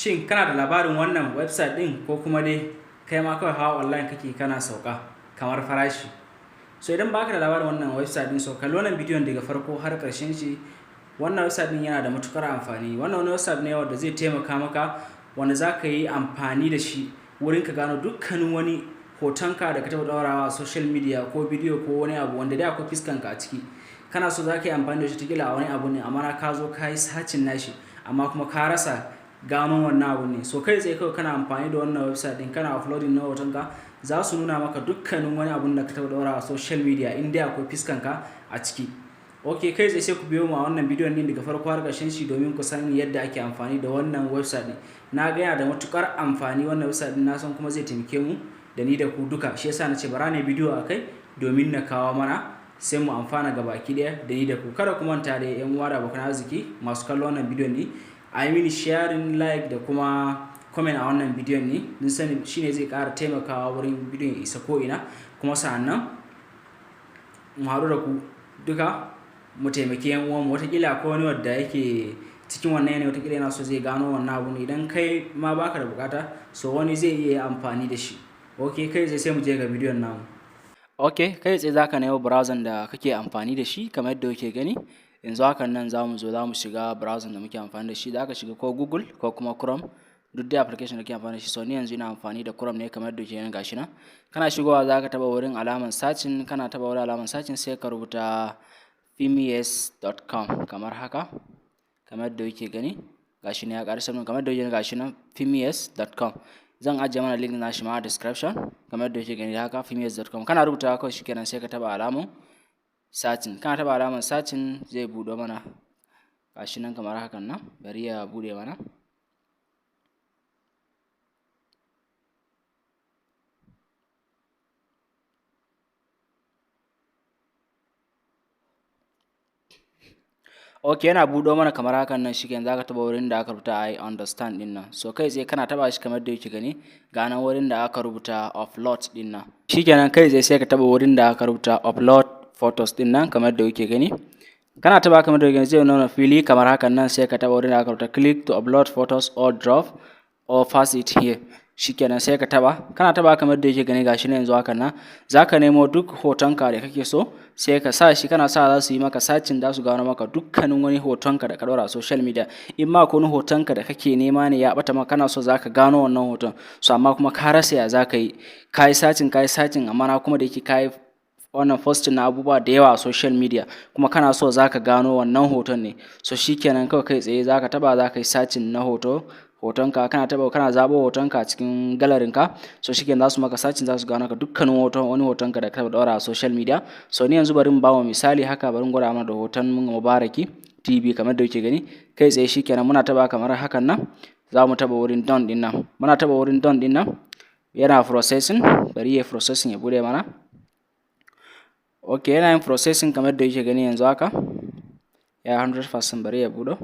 Shin kana da labarin wannan website ɗin, ko kuma dai kai ma kawai hawa online kake kana sauka kamar farashi? So idan baka da labarin wannan website ɗin, so kalli wannan bidiyon daga farko har ƙarshen shi. Wannan website ɗin yana da matuƙar amfani. Wannan wani website ne wanda zai taimaka maka, wanda za ka yi amfani da shi wurin ka gano dukkanin wani hotonka da ka taɓa ɗaurawa a social media, ko bidiyo, ko wani abu wanda dai akwai fiskanka a ciki. Kana so za ka yi amfani da shi wataƙila a wani abu ne, amma ka zo ka yi searching nashi, amma kuma ka rasa gano wannan abu ne. So kai tsaye kawai kana amfani da wannan website ɗin, kana uploading na hotonka, za su nuna maka dukkanin wani abun da ka taɓa ɗaurawa a social media in dai akwai fiskanka a ciki. Ok, kai tsaye sai ku biyo mu a wannan bidiyon ɗin daga farko har ƙarshen shi domin ku san yadda ake amfani da wannan website ɗin. Na ga yana da matuƙar amfani wannan website ɗin, na san kuma zai taimake mu da ni da ku duka. Shi yasa na ce bara na yi bidiyo a kai domin na kawo mana, sai mu amfana gabaki ɗaya da ni da ku. Kada ku manta da 'yan uwa da abokan arziki masu kallon wannan bidiyon ne, a yi mini sharing, like da kuma comment a wannan bidiyon ne. Mun sani shine zai ƙara taimakawa wurin bidiyon ya isa ko ina. Kuma sa'annan mu haɗu da ku duka mu taimaki 'yan uwanmu. Wataƙila akwai wani wadda yake cikin wannan yanayi, wataƙila yana so zai gano wannan abun. Idan kai ma baka da buƙata, so wani zai iya amfani da shi. Ok, kai tsaye sai mu je ga bidiyon namu. Ok, kai tsaye za ka nemo browser da kake amfani da shi kamar yadda kuke gani. Yanzu hakan nan za mu zo za mu shiga browser da muke amfani da shi. Za ka shiga ko Google ko kuma Chrome, duk dai application da kake amfani da shi. So ni yanzu ina amfani da Chrome ne kamar yadda kuke gani, gashi nan. Kana shigowa za ka taɓa wurin alamar searching, kana taɓa wurin alamar searching sai ka rubuta fimiest.com kamar haka, kamar yadda kuke gani. Gashi nan ya ƙarasa min, kamar yadda kuke gani, gashi nan fimiest.com. Zan ajiye mana link nashi ma a description kamar yadda kuke gani haka, fimiest.com. Kana rubutawa kawai shikenan, sai ka taɓa alamar searching. Kana taɓa alamar searching zai buɗo mana, gashi nan kamar hakan nan, bari ya buɗe mana. Ok, yana buɗo mana kamar hakan nan, shikenan za ka taɓa wurin da aka rubuta "I understand" ɗin nan. So kai tsaye kana taɓa shi kamar yadda kuke gani, ga nan wurin da aka rubuta "upload" ɗin nan. Shikenan, kai tsaye sai ka taɓa wurin da aka rubuta "upload photos" ɗin nan kamar yadda kuke gani. Kana taɓa kamar yadda kuke gani, zai nuna fili kamar hakan nan, sai ka taɓa wurin da aka rubuta "click to upload photos or drop or paste it here". Shikenan, sai ka taɓa. Kana taɓa kamar yadda yake gani, gashi nan yanzu hakan nan. Za ka nemo duk hotonka da kake so, sai ka sa shi. Kana sa, za su yi maka searching, za su gano maka dukkanin wani hotonka da ka ɗaura a social media. In ma akwai wani hotonka da kake nema ne ya ɓata maka, kana so za ka gano wannan hoton, so amma kuma ka rasa ya za ka yi. Ka yi searching, ka yi searching, amma na kuma da yake ka yi wannan posting na abubuwa da yawa a social media, kuma kana so za ka gano wannan hoton ne. So shikenan, kawai kai tsaye za ka taɓa, za ka yi searching na hoto hotonka. Kana taɓa, kana zaɓo hotonka a cikin gallery ka, so shikenan, za su maka searching, za su gano ka dukkanin hoton wani hotonka da ka taɓa ɗaura a social media. So ni yanzu bari mu ba mu misali haka, bari mu gwada mana da hoton Mubaraki TV kamar da kuke gani. Kai tsaye shikenan, muna taɓa kamar hakan nan, za mu taɓa wurin "done" ɗin nan. Muna taɓa wurin "done" ɗin nan, yana processing, bari ya processing ya buɗe mana. Ok, yana yin processing kamar da kuke gani yanzu haka. Ya 100%, bari ya buɗo.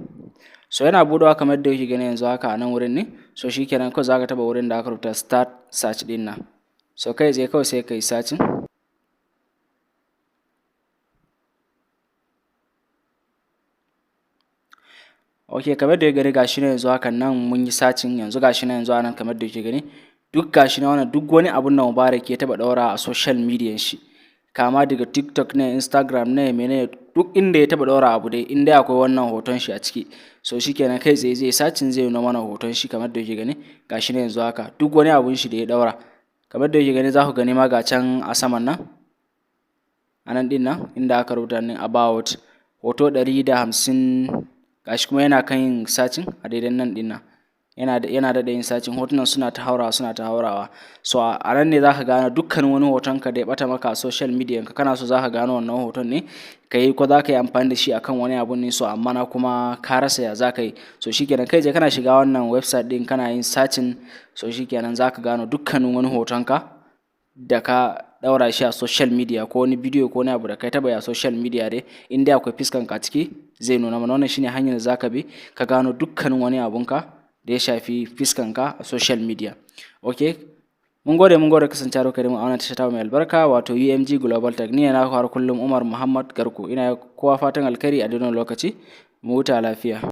So yana buɗewa kamar yadda kuke gani yanzu haka a nan wurin ne. So shikenan, kawai za ka taɓa wurin da aka rubuta "start search" ɗin nan. So kai tsaye kawai sai ka yi searching. Ok, kamar yadda kuke gani, gashi nan yanzu hakan nan mun yi searching yanzu, gashi nan yanzu a nan kamar yadda kuke gani. Duk gashi nan wannan, duk wani abun da Mubarak ya taɓa ɗaura a social media shi. Kama daga TikTok ne, Instagram ne, mene, duk inda ya taɓa ɗaura abu dai, in dai akwai wannan hoton shi a ciki. So shikenan, kai tsaye zai searching, zai nuna mana hoton shi kamar yadda kuke gani. Gashi nan yanzu haka duk wani abun shi da ya ɗaura. Kamar yadda kuke gani, za ku gani ma ga can a saman nan. A nan ɗin nan inda aka rubuta nan "about", hoto 150, gashi kuma yana kan yin searching a daidai nan ɗin nan. Yana daɗa yin searching, hotunan suna ta haurawa, suna ta haurawa. So a nan ne za ka gano dukkanin wani hotonka da ya ɓata maka a social media ka, kana so za ka gano wannan hoton ne, ka yi ko za ka yi amfani da shi akan wani abun ne, so amma na kuma ka rasa ya za ka yi. So shikenan, kai tsaye kana shiga wannan website ɗin, kana yin searching, so shikenan, za ka gano dukkanin wani hotonka da ka ɗaura shi a social media, ko wani bidiyo, ko wani abu da kai taɓa yi a social media dai, in dai akwai fiskanka a ciki, zai nuna mana. Wannan shine hanyar da za ka bi ka gano dukkanin wani abunka da ya shafi fiskanka a social media. Ok, mun gode, mun gode kasancewa da mu a wannan tasha ta mai albarka, wato UMG Global Tech. Ni ne naku har kullum, Umar Muhammad Garko. Ina kowa fatan alkhairi a duk lokaci. Mu huta lafiya.